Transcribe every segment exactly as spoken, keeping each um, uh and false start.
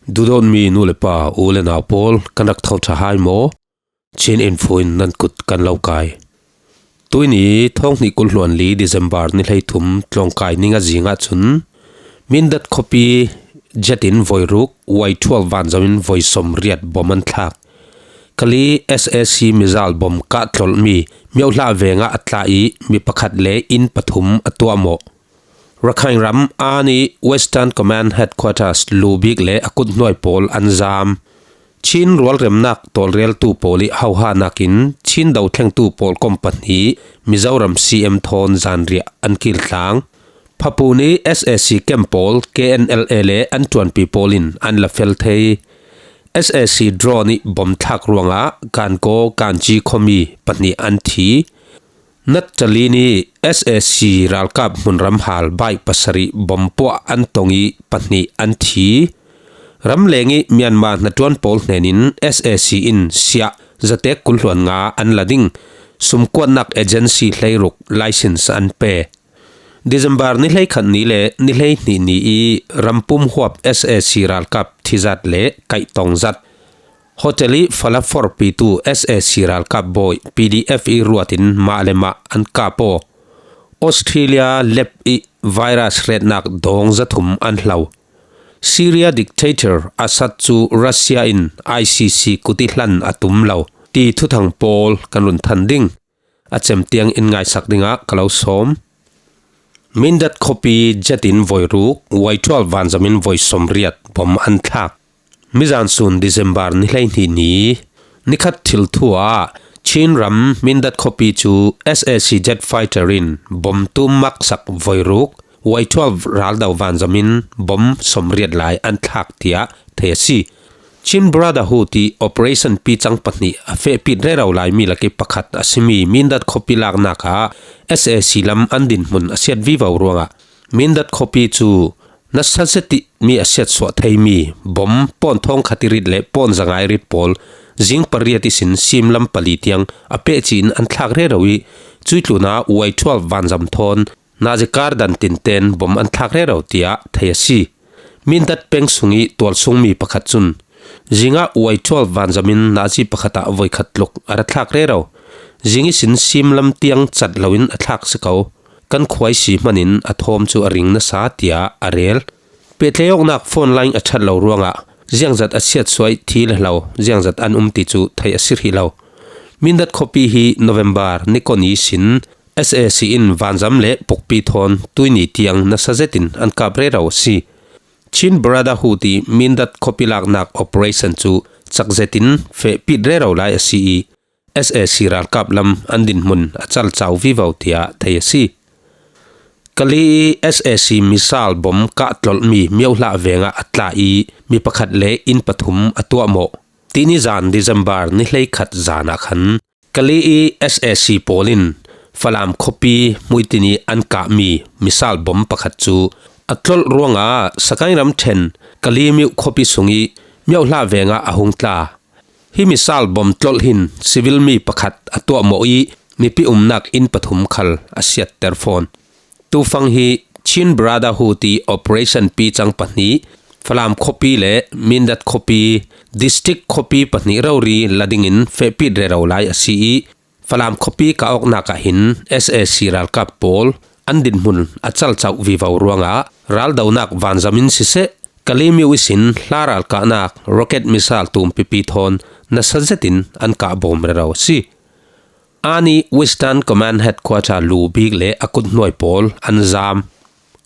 Duhdawtmi nu le pa, u le nau pawl, kan rak tho ṭha hai maw? Chin Info in nan kut kan lo kai. Tuini thawng hnih kul hluan li December ni hleithum tlawngkai ninga zingah chun Mindat khuapi jet in voi ruk, Y twelve vanzamin voi sawmriat bom an thlak. Kali S A C missile bom kah tlawlhmi Myohlah vengah a tla i mi pakhat le inn pathum a tuahmawh. Rakhine ram Ani Western Command Headquarters Lubik le a kuthnuai pawl an zam. Chin rualremnak tawlreltu pawl i hohanakin Chin dothlengtu pawl kom pahnih Mizoram C M thawn zanriah an kiltlang. Phapuni S A C camp pawl K N L A le an ṭuanpi pawl in an la fel thei. S A C drone i bom thlak ruangah Kankaw Kanchi khuami pahnih an thi. Natchalini S A C ralkap hmunram hal bike pasarih bom puah an tong i pahnih an thi. Ramleng i Myanmar hnaṭuan pawl hnenin S A C in siah zatek kul hluan nga an la ding sumkuatnak agency hleiruk license an pe. December ni hleikhat ni le ni hleihnih ni i rampum huap S A C ralkap thizat le kaihtawng zat. Hotel i fala forpitu S A C ralkap bawi P D F i ruatin mah le mah an kap aw. Australia lep i virus retnak dawng zathum an hlau. Syria dictator Assad cu Russia in I C C kut i hlan a tum lo ti thuthang pawl kan run than ding. A cem tiang in ngaisak dingah ka lo sawm. Mindat khuapi jet in voi ruk, Y twelve vanzamin voi sawmriat bom an thlak. Mizan sun December ni hleihnih ni, nikhat thil thu ah Chin ram Mindat khuapi cu S A C jet fighter in bom tum maksak voi ruk, Y twelve raldo vanzamin bom sawmriat lai an thlak tiah thei a si. Chin Brotherhood i operation picang pahnih a fehpit rero laimi lak i pakhat a simi Mindat khuapi laknak ah S A C lam an dinhmun a siat vivo ruangah Mindat khuapi cu nasa zet i mi a siatsuah theimi bom pawn thawngkhat i rit le pawn zangai rit pawl zing pariat ihsin simlam pali tiang a pehci in an thlak rero i cuih tlunah Y twelve vanzam thawn nazi kar dan tinten bom an thlak rero tiah thei a si. Mindat peng sung i tualsungmi pakhat cun zingah Y twelve vanzamin nazi pakhat ah voikhat tluk a ra thlak rero. Zing ihsin simlam tiang cat loin a thlak si ko. Kan khuai si hmanin a thawm cu a ring nasa tiah a rel. Pehtlaihawknak phone line a ṭhat lo ruangah ziangzat a siatsuah i thi le hlo, ziangzat an um ti cu theih a si hrih lo. Mindat khuapi hi November ni kua ni sin S A C in vanzam le pukpi thawn tuini tiang nasa zetin an kap rero a si. Chin Brotherhood i Mindat khuapi laknak operation cu cak zetin fehpit rero lai a si i S A C ralkap lam an dinhmun a calcau vivo tiah thei a si. Kali i S A C missile bom kah tlolhmi Myohlah vengah a tla i mi pakhat le inn pathum a tuahmawh. Tini zan December ni hleikhat zan ah khan Kali i S A C pawl in Falam khuapi hmuitini an kahmi missile bom pakhat cu a tlolh ruangah Sagaing ramṭhen Kali Myoh khuapi sung i Myohlah vengah a hung tla. Hi missile bom tlolh hin civil mi pakhat a tuahmawh i mipi umnak inn pathum khal a siatter fawn. Tufang hi Chin Brotherhood i operation picang pahnih Falam khuapi le Mindat khuapi district khuapi pahnih rori la dingin fehpit rero lai a si i Falam khuapi kah awknak ah hin S A C ralkap pawl an dinhmun a calcauh vivo ruangah raldonak vanzam in siseh, Kali Myoh ihsin hla ralkahnak rocket missile tum pipi thawn nasa zetin an kah bawm rero a si. Ani Western Command Headquarter Lubik le a kuthnuai pawl an zam.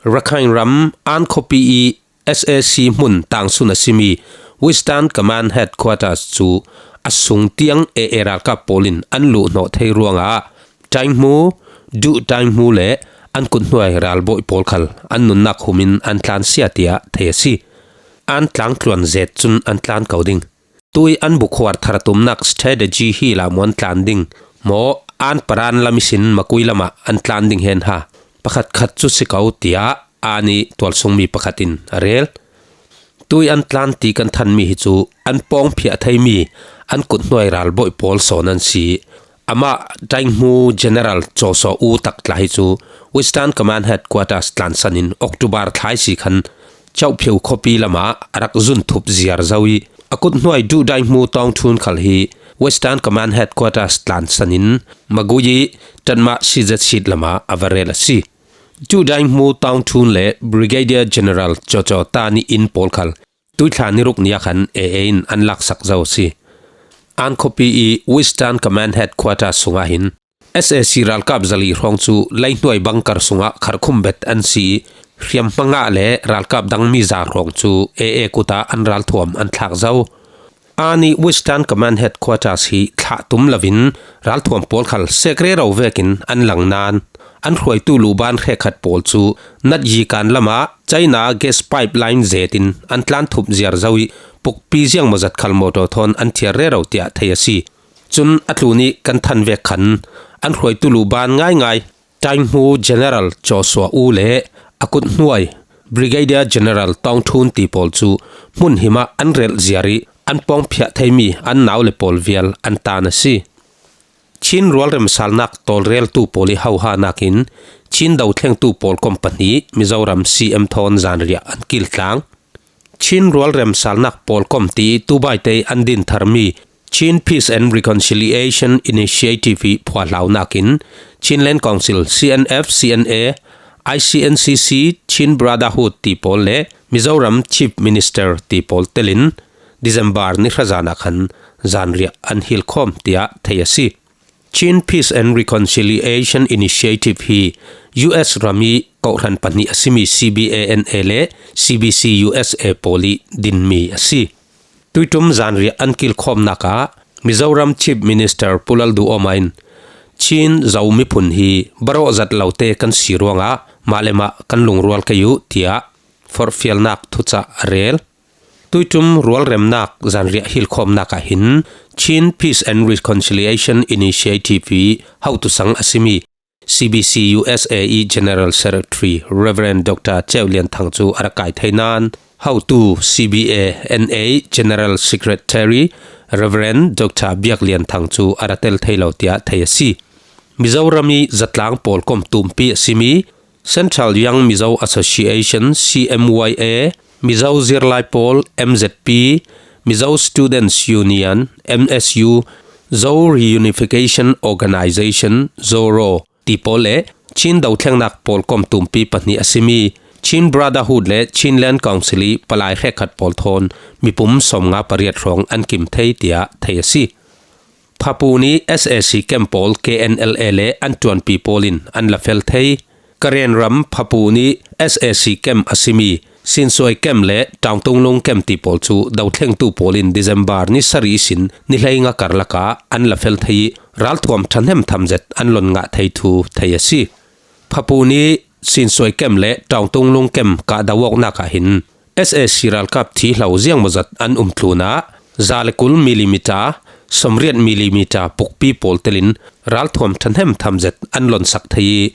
Rakhine ram An khuapi i S A C hmun tangsun a simi Western Command Headquarters cu a sung tiang A A ralkap pawl in an luhhnawh thei ruangah Taing Hmu, Duh Taing Hmu le an kuthnuai ralbawi pawl khal an nunnak humin an tlan sia tiah thei a si. An tlangtluan zet cun an tlan ko ding. Tui an bukhuar thar tumnak strategy hi lah maw an tlan ding maw, an paran lam ihsin makui lamah an tlan ding hen ha. Pakhatkhat cu si ko tiah Ani tualsungmi pakhat in a rel. Tui an tlan ti kan thanmi hi cu an pawngphiah theimi an kuthnuai ralbawi pawl sawn an si. Amah Taing Hmu General Cawsaw U Tak tla hi cu Western Command Headquarters tlansan in October thlai si khan Chauphio khuapi lamah a rak zun thup ziar zo ih, a kut hnuai duhdaihmu Tawngthun khal hi Western Command Headquarters tlansanin Magway ih Tatma C Z Sheet lamah a va rel a si. Duhdaihmu Tawngthun le Brigadier General Caw Caw Ta nih inn pawl khal tuithla ni ruk ni ah khan A A in an laksak zo a si. An khuapi ih Western Command Headquarters sungah hin S A C ralkap zali hrawng cu leihnuai bunker sungah kharkhum bet an si ih, hriamhma ngah le ralkap dang miza hrawng cu A A kut ah an ralthuam an thlak zo. An ih Western Command Headquarters hi thlah tum loin ralthuam pawl khal sek rero vekin an lang nain, an hruaitu luban hrekkhat pawl cu Natyikan lamah China gas pipeline zetin an tlan thup ziar zo ih, pukpi ziangmawzat khal mawtaw thawn an thiar rero tiah thei a si. Cun a tlun ih kan than vek khan an hruaitu luban ngaingai Taihmu General Joshua U le a kut hnuai Brigadier General Tawngthun ti pawl cu hmun him ah an relh ziar ih, an pawngphiah theimi an nau le pawl vial an tan a si. Chin rualrem salnak tawlreltu pawl ih hohanak in Chin dothlengtu pawlkom pahnih Mizoram C M thawn zanriah an kiltlang. Chin rualrem salnak pawlkom ti Tubaite an dintharmi Chin Peace and Reconciliation Initiative ih phuahlaunak in Chinland Council, C N F, C N A, I C N C C, Chin Brotherhood ti pawl le Mizoram Chief Minister ti pawl telin December ni hra zan ah khan zanriah an hilkhawm tiah thei a si. Chin Peace and Reconciliation Initiative hi U S ram ih kawhhran pahnih a simi C B A N A le C B C U S A pawl ih dinmi a si. Tuiṭum zanriah an kilkhawmnak ah Mizoram Chief Minister Pu Lalduhoma in Chin Zo miphun hi barawh zat lote kan si ruangah mah le mah kan lungrual kei uh, tiah forhfialnak thucah a rel. Tuiṭum rualremnak zanriah hilkhawmnak ah hin Chin Peace and Reconciliation Initiative ih hotu sang a simi C B C U S A ih General Secretary Reverend Doctor Ceu Lian Thang cu a rak kai thei nain, hotu C B A N A General Secretary Reverend Doctor Biak Lian Thang cu a ra tel thei lo tiah thei a si. Mizoram ih zatlang pawlkom tumpi a simi Central Young Mizo Association, C M Y A, Mizo Zirlai Pawl, M Z P, Mizo Students Union, M S U, Zo Reunification Organization, Zoro, ti pawl le Chin dothlengnak pawlkom tumpi pahnih a simi Chin Brotherhood le Chinland Council ih palai hrekkhat pawl thawn mipum sawmnga pariat hrawng an kim thei tiah thei a si. Phapun ih S A C camp pawl K N L A le an ṭuanpi pawl in an la fel thei. Karen ram Phapun ih S A C camp a simi Sinsuai camp le Ṭaungtung Lung camp ti pawl cu dothlengtu pawl in December ni sarih ihsin ni hleinga karlak ah an la fel thei ih, ralthuam ṭhahnem tham zet an lon ngah thei thu thei a si. Phapun ih Sinsuai camp le Ṭaungtung Lung camp kahdoh awknak ah hin S A C ralkap thi hlo ziangmawzat an um tlunah za le kul millimeter, sawmriat millimeter pukpi pawl telin ralthuam ṭhahnem tham zet an lonsak thei ih,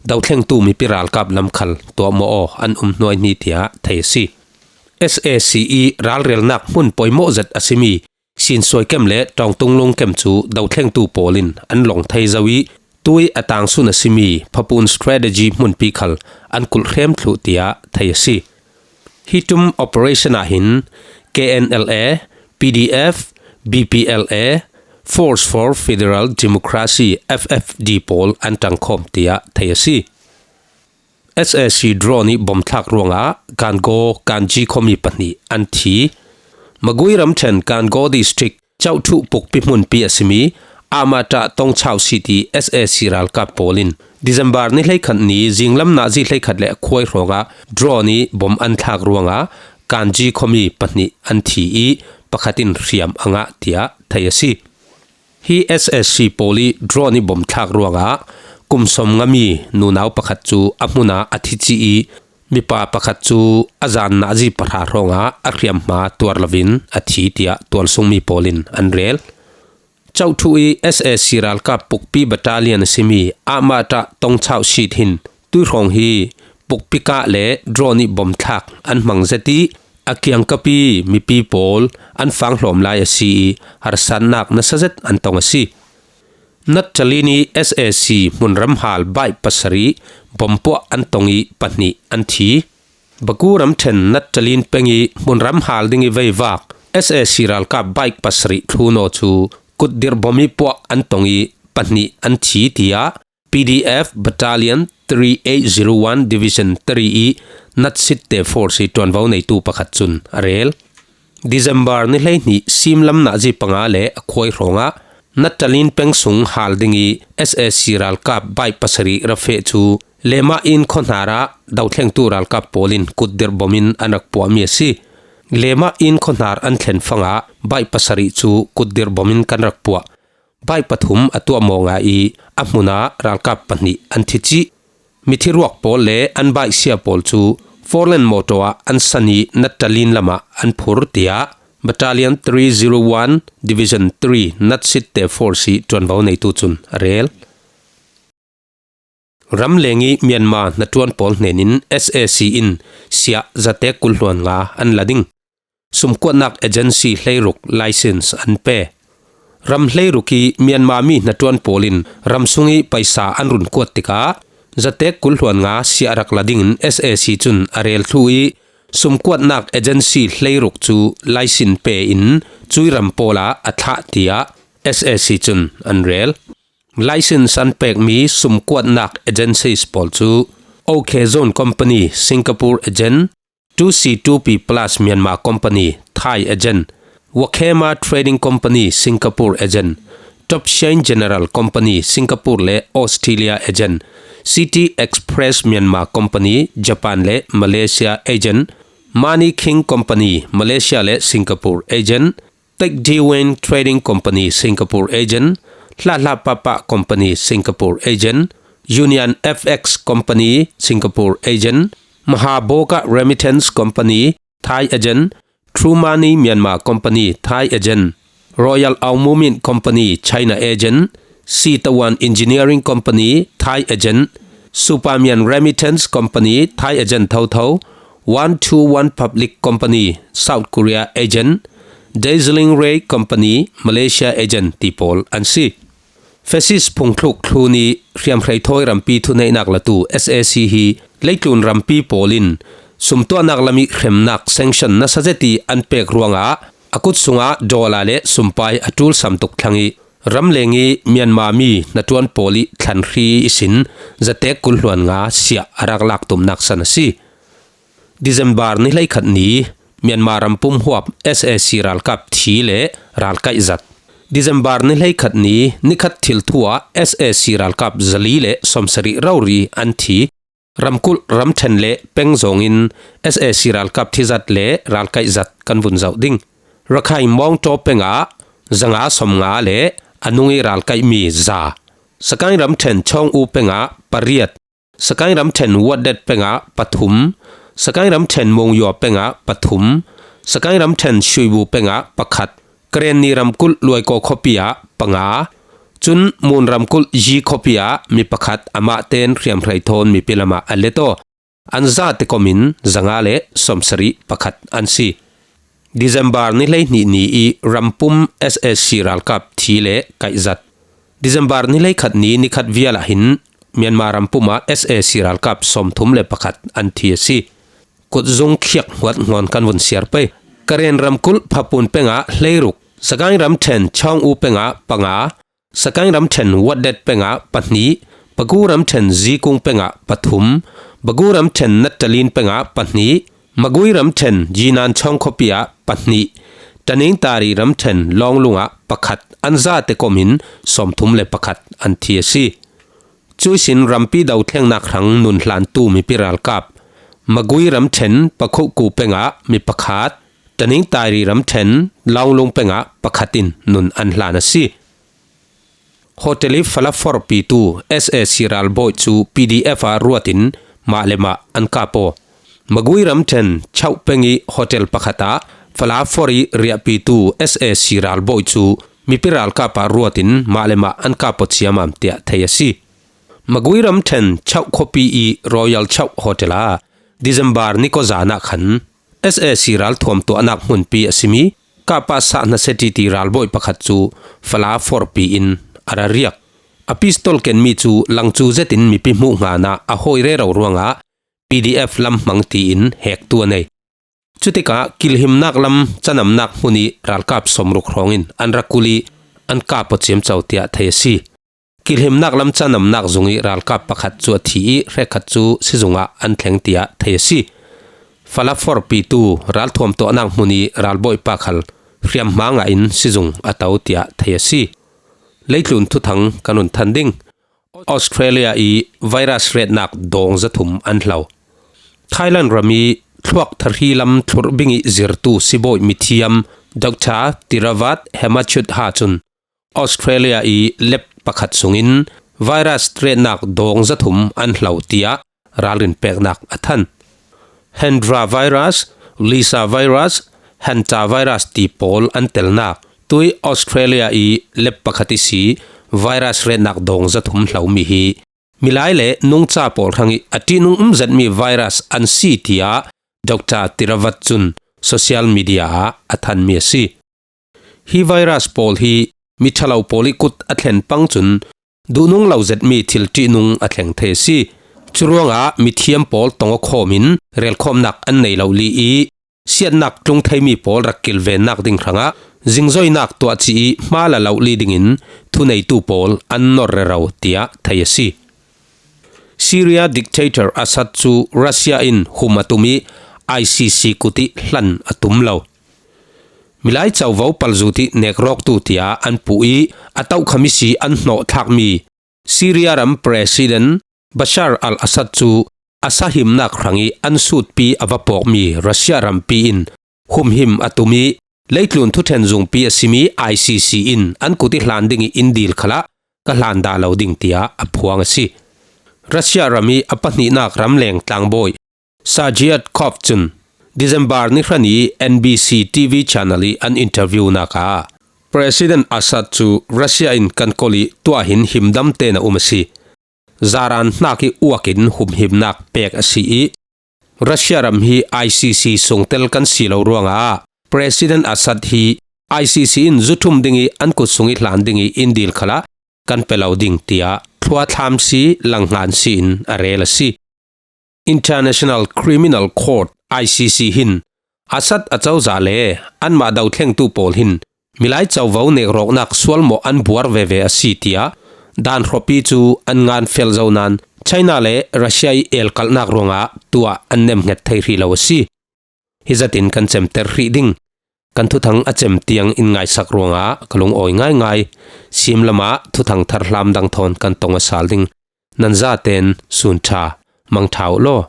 dothlengtu mipi ralkap lam khal tuahmawh aw an um hnuaihni tiah thei a si. S A C ih ralrelnak hmun poimawh zet a simi Sinsuai camp le Ṭaungtung Lung camp cu dothlengtu pawl in an long thei zo ih, tui a tangsun a simi Phapun strategy hmunpi khal an kulh hrem thluh tiah thei a si. Hi ṭum operation ah hin K N L A, P D F, B P L A, Force for Federal Democracy, F F D pawl an ṭangkhawm tiah thei a si. S A C drone ih bomthlak ruangah Kangaw, Kanji khuami pahnih an thi. Magway ramṭhen Kangaw District Chauhthuh pukpi hmunpi a simi Ahmata Tongchau City S A C ralkap pawl in December ni hleikhat ni zinglam nazi hleikhat le a khuai hrawngah drone ih bom an thlak ruangah Kanji khuami pahnih an thi ih pakhat in hriam a ngah tiah thei a si. Hi S A C pawl ih drone ih bomthlak ruangah kum sawmnga mi nunau pakhat cu a hmun ah a thi cih ih mipa pakhat cu a zan nazi pahra hrawngah a hriamhma tuar loin a thi tiah tualsungmi pawl in an rel. Chauhthuh ih S A C ralkap pukpi battalion a simi Ahmata Tongchau City hin tuihrawng hi pukpi kah le drone ih bomthlak an hmang zet ih a kiangkapi mipi pawl an fanghlawm lai a si ih harsatnak nasa zet an tong a si. Natchalin ih S A C hmunram hal bike pasarih bompuah an tong ih pahnih an thi. Baku ramṭhen Nattalin peng i hmunram hal ding i veivak S A C ralkap bike pasarih thlunaw cu kutdirh bom i puah an tong i pahnih an thi, tiah P D F Battalion three eight zero one Division three i Natsitte Force i ṭuanvo neitu pakhat cun a rel. December ni hleihnih simlam nazi panga le a khuai hrawngah Nattalin peng sung hal ding i S A C ralkap bike pasarih ra feh cu Lema in khuahnar ah dothlengtu ralkap pawl in kutdirh bom in an rak puahmi a si. Lema in khuahnar an thlen fangah bike pasarih cu kutdirh bom in kan rak puah. Bike pathum a tuah mawh ngai i a hmun ah ralkap pahnih an thi cih. Mithi ruak pawl le an bike sia pawl cu four lane motor ah an san i Nattalin lamah an phur, tiah Battalion three zero one Division three Natsitte Force i ṭuanvo neitu cun a rel. Ramleng i Myanmar hnaṭuan pawl hnenin S A C in siah zatek kul hluan nga an la ding. Sumkuatnak agency hleiruk license an pe. Ram hleiruk i Myanmar mi hnaṭuan pawl in ram sung i paisa an run kuat tikah zatek kul hluan nga siah rak la dingin S A C cun a rel thluh i sumkuatnak agency hleiruk cu license pe in cui ram pawl ah a thlah, tiah S A C cun an rel. License an pekmi sumkuatnak agencies pawl cu OK Zone Company, Singapore agent, two C two P Plus Myanmar Company, Thai agent, Wakema Trading Company, Singapore agent, Top Chain General Company, Singapore le Australia agent, City Express Myanmar Company, Japan le Malaysia agent, Money King Company, Malaysia le Singapore agent, Tech Dewan Trading Company Singapore agent, Hlahlah Papa Company Singapore agent, Union F X Company Singapore agent, Mahaboga Remittance Company Thai agent, True Money Myanmar Company Thai agent, Royal Aung Mumin Company China agent, Sitawan Engineering Company Thai agent, Supamian Remittance Company Thai agent thotho, One two one Public Company South Korea agent, Dazzling Ray Company Malaysia agent ti pawl an si. Fascist phungthluk thlun i hriamhrei thawi rampi thuneihnak latu S A C hi leitlun rampi pawl in sumtuahnak lam i hremnak sanction nasa zet i an pek ruangah a kut sungah dollar le sumpai a ṭul sam tuk thlang i ramleng i Myanmar mi hnaṭuan pawl i thlanhri ihsin zatek kul hluan nga siah a rak lak tumnak san a si. December ni hleikhat ni Myanmar rampum huap S A C ralkap thi le ralkaih zat. December ni hleikhat ni nikhat thil thu ah S A C ralkap zali le sawmsarih rori an thi. Ramkulh ramṭhen le peng zawngin S A C ralkap thizat le ralkaihzat kan vun zoh ding. Rakhine Mawngtaw pengah zanga sawmnga le a nung i ralkaihmi za. Sakaing ramṭhen Chawng U pengah pariat. Sakaing ramṭhen Watdet pengah pathum. Sakaing ramṭhen Mawngyaw pengah pathum. Sakaing ramṭhen Shuibu pengah pakhat. Karenni ramkulh Luaikaw khuapi ah panga, cun Mun ramkulh Yi khuapi ah mi pakhat, amah ten hriamhrei thawn mipi lamah a let aw. An zate komin zanga le sawmsarih pakhat an si. December ni hleihnih ni i rampum S A C ralkap thi le kaihzat. December ni hleikhat ni nikhat vial ah hin Myanmar rampum ah S A C ralkap sawmthum le pakhat an thi a si. Kutzung khiak huat hnawn kan vun siar pei. Karen ramkulh Phapun pengah hleiruk, Sakaing ramṭhen Chawng U pengah panga, Sakaing ramṭhen Watdet pengah pahnih, Bagu ramṭhen Zikung pengah pathum, Bagu ramṭhen Nattalin pengah pahnih, Magui ramṭhen Yinan Chawng khuapi ah pahnih, Taningtari ramṭhen Lawnglung ah pakhat, an zate komin sawmthum le pakhat an thi a si. Cuihsin rampi dothlengnak hrang nun hlantu mipi ralkap, Magui ramṭhen Pakhuku pengah mi pakhat, Taningtari ramṭhen Lawnglung pengah pakhat in nun an hlan a si. Hotel i fala forpitu S A C ralbawi cu P D F ah ruat in mah le mah an kap aw. Magui ramṭhen Chauh peng i hotel pakhat ah fala for i riahpitu S A C ralbawi cu mipi ralkap ah ruat in mah le mah an kap aw ciamam tiah thei a si. Magui ramṭhen Chauh khuapi i Royal Chauh Hotel ah December ni kua zan ah khan S A C ralthuam tuahnak hmunpi a simi Kapa Sahna Setiti ralbawi pakhat cu fala forpi in a ra riak. A pistol kenmi cu langcu zetin mipi hmuh hngana a hawi rero ruangah P D F lam hmang tiin hektu a nei. Cutikah kilhimnak lam chanamnak hmun i ralkap sawmruk hrawngin an ra kulh i an kap aw ciamco tiah thei a si. Kilhimnak lam chanamnak zung i ralkap pakhat cu a thi i hrekkhat cu sizungah an thleng tiah thei a si. Fala forpitu ralthuam tuahnak hmun i ralbawipa khal hriamhma ngah in sizung a to tiah thei a si. Leitlun thuthang kan run than ding. Australia i virus retnak dawng zathum an hlo. Thailand ram i thluak thahri lam thlurh bing i zirtu sibawi mithiam Doctor Tiravat Hemachutha cun Australia i lab pakhat sungin virus retnak dawng zathum an hlo tiah ralrin peknak a than. Hendra virus, Lisa virus, Hanta virus ti pawl an telnak tui Australia i lab pakhat i si virus retnak dawng zathum hlomi hi milai le nungca pawl hrang i a ṭihnung um zetmi virus an si tiah Doctor Tiravat cun social media ah a thanmi a si. Hi virus pawl hi mi ṭhalo pawl i kut a thlen pang cun duhnung lo zetmi thil ṭihnung a thleng thei a si. Curuangah mithiam pawl tong aw khawmin relkhawmnak an nei lo li i siatnak tlung theimi pawl rak kilvennak ding hrangah zingzoinak tuah ci i hma la lo li dingin thuneitu pawl an nor rero tiah thei a si. Syria dictator Assad cu Russia in hum a tum i I C C kut i hlan a tum lo. Milai covo palzut i nekrawktu tiah an puh i a tohkham i si an hnawh thlakmi Syria ram President Bashar al-Assad cu a sahimnak hrang i an sutpi a va pawkmi Russia rampi in humhim a tum i leitlun thuṭhen zungpi a simi I C C in an kut i hlan ding i in dil khalah ka hlan dah lo ding tiah a phuang a si. Russia ram i a pahnihnak ramleng tlangbawi Sajiat Kov cun December ni hra ni N B C T V channel i an interview nak ah President Assad cu Russia in kan kolh i tuah hin himdam tein a um a si. Zaran hnak i uak in humhimnak pek a si i Russia ram hi I C C sungtel kan si lo ruangah President Assad hi I C C in zuthum ding i an kut sung i hlan ding i in dil khalah kan pe lo ding tiah thluathlam si langhngan si in a rel a si. International Criminal Court, I C C, hin Assad a cozah le anmah dothlengtu pawl hin milai covo nekrawknak sualmawh an buar veve a si tiah dan hrawpi cu an ngan fel zo nain China le Russia i elkalhnak ruangah tuah an nemhnget thei hrih lo a si. Hi zatin kan cemter hrih ding. Kan thuthang a cem tiang in ngaisak ruangah ka lungawi ngaingai. Simlam ah thuthang thar hlam dang thawn kan tong a sal ding. Nan zaten sun ṭha, mang ṭha uh law.